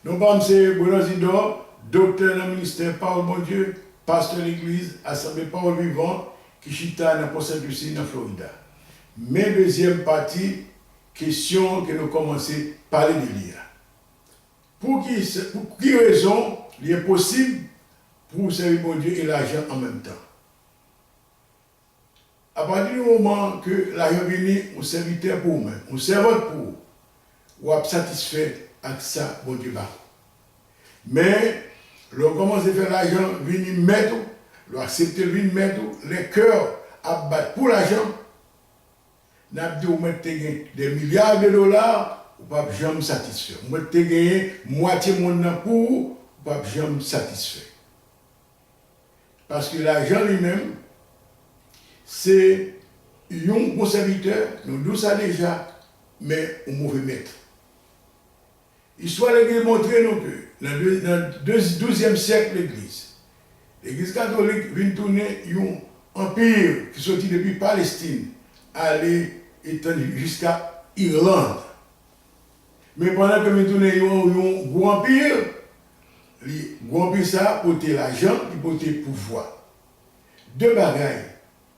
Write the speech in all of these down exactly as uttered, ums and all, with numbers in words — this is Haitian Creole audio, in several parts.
Non pa m se Bruno Zidor, doktè nan ministè Pawòl Bondye, pastè legliz Asanble Pawòl Vivan ki chita nan Port St. Lucie nan Florida. Men dezyèm pati kesyon ke nou kòmanse pale de li a. Pou ki, pou ki rezon li enposib pou w sèvi Bondye e lajan an menm tan? Apati di moman ke lajan vini yon sèvitè pou ou menm, yon sèvant pou ou, w ap satisfè ak sa Bondye ba ou. Men, lè w kòmanse fè lajan vini mèt ou, lè w aksepte l vin mèt ou, lè kè w ap bat pou lajan, n ap di w mèt te gen des milliards de dollars, ou p ap janm satisfè. Ou mèt te genyen mwatye monn nan pou ou, ou p ap janm satisfè. Paske lajan li menm, se yon bon sèvitè, nou di w sa deja, men yon move mèt. Istwa legliz montre nou ke nan de, nan de, douzyèm syèk legliz, legliz katolik vin tounen yon anpi ki soti depi Palestin ale etann jiska Irland. Men pandan ke vin tounen yon, yon gwo anpi, li, gwo anpi sa a pote lajan, li pote pouvwa. De bagay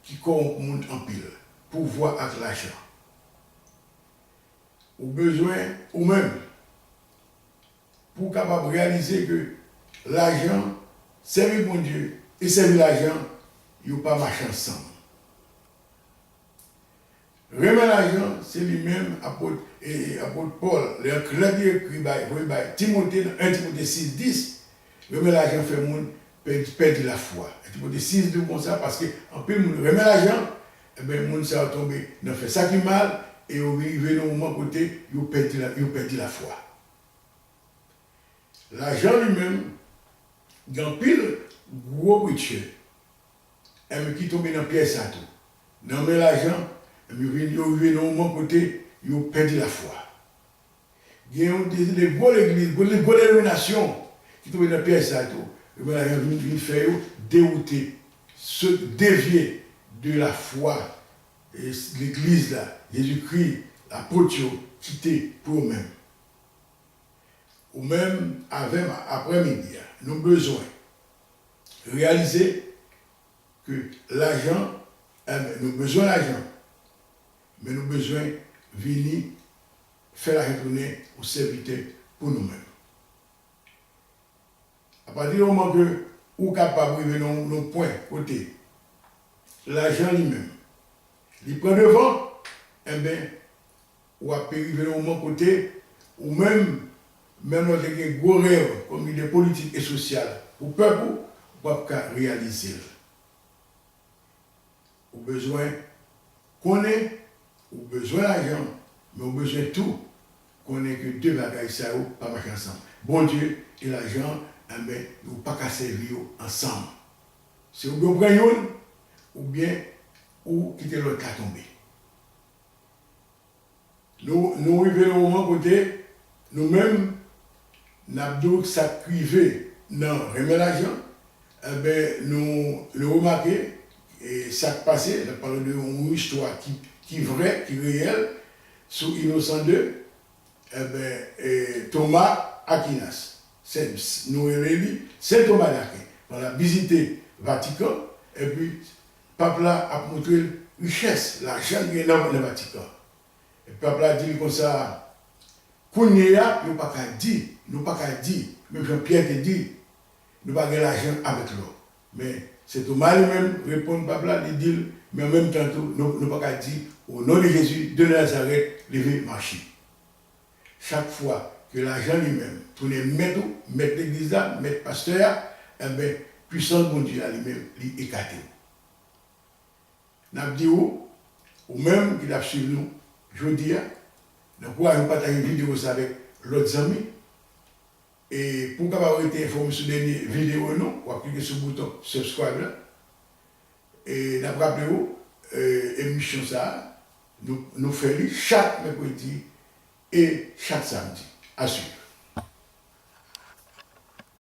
ki kòwonp moun anpil, pouvwa ak lajan. Ou bezwen, ou menm, pou w kapab reyalize ke lajan, sèvi Bondye e sèvi lajan, yo pa mache ansanm. Renmen lajan, se li menm apot, e, e, apot Pòl, lè klè li ekri bay, voye bay Timote nan en Timote sis dis, renmen lajan fè moun pèdi, pèdi lafwa. En Timote sis di w konsa, paske anpil moun renmen lajan, enben, moun sa yo tonbe nan fè sa ki mal, e yo rive nan moman kote yo pèdi la, yo pèdi lafwa. Lajan li menm, gen anpil gwo preachers, enben, ki tonbe nan pyèj sa tou. Nan men lajan, enben, yo vin, yo rive nan moman kote yo pèdi lafwa. Gen yon de, de gwo legliz, gwo, gwo denominasyon ki tonbe nan pyèj sa tou. Ebyen, lajan vin, vin fè yo dewoute, se devye de lafwa, e, legliz la, Jezikri, lapot yo kite pou yo menm. Ou menm avè m, aprè midi a, nou bezwen reyalize ke lajan, enben, nou bezwen lajan, men nou bezwen vini fè lajan tounen yon sèvitè pou nou menm. Apati di moman ke ou kapab rive nan yon pwen kote lajan li menm, li pran devan, enben, w ap rive nan yon moman kote ou menm, menm lè w te gen gwo rèv kòm lidè politik e sosyal pou pèp ou, w p ap ka reyalize l. Ou bezwen konnen, ou bezwen lajan, men ou bezwen tou konnen ke de bagay sa yo pa mache ansanm. Bondye e lajan, enben, yo pa ka sèvi yo ansanm. Se oubyen ou pran youn, oubyen ou kite lòt la tonbe. Nou, nou rive nan moman kote nou menm, n ap di w sa k rive nan renmen lajan, enben, nou, nou remake, e, sa k pase, n ap pale de yon istwa ki, ki vrè, ki reyèl, sou Inosan de, enben, e, Thomas Aquinas, Sen, nou rele li Sen Toma Daken, pandan l ap vizite Vatikan, epi pap la ap montre l richès, lajan ki gen nan, nan Vatikan. Epi pap la di l konsa, kounye a, nou pa ka di, nou pa ka di, menm jan Pyè te di, nou pa gen lajan avèk lò. Men, Sen Toma li menm reponn pap la, li di l, men an menm tan tou, nou, nou pa ka di, au nom de Jésus de Nazareth, leve mache. Chak fwa ke lajan li menm tounen mèt ou, mèt legliz la, mèt pastè a, enben, pwisans Bondye a li menm, li ekate w. N ap di w, ou menm ki t ap swiv nou jodi a, n ankouraje w pataje videyo sa avèk lòt zanmi. E pou w kapab rete enfòme sou dènye videyo nou, w ap klike sou bouton subscribe la. E n ap raple w, e, emisyon sa a, nou, nou fè li chak mèkredi e chak samdi. A swiv.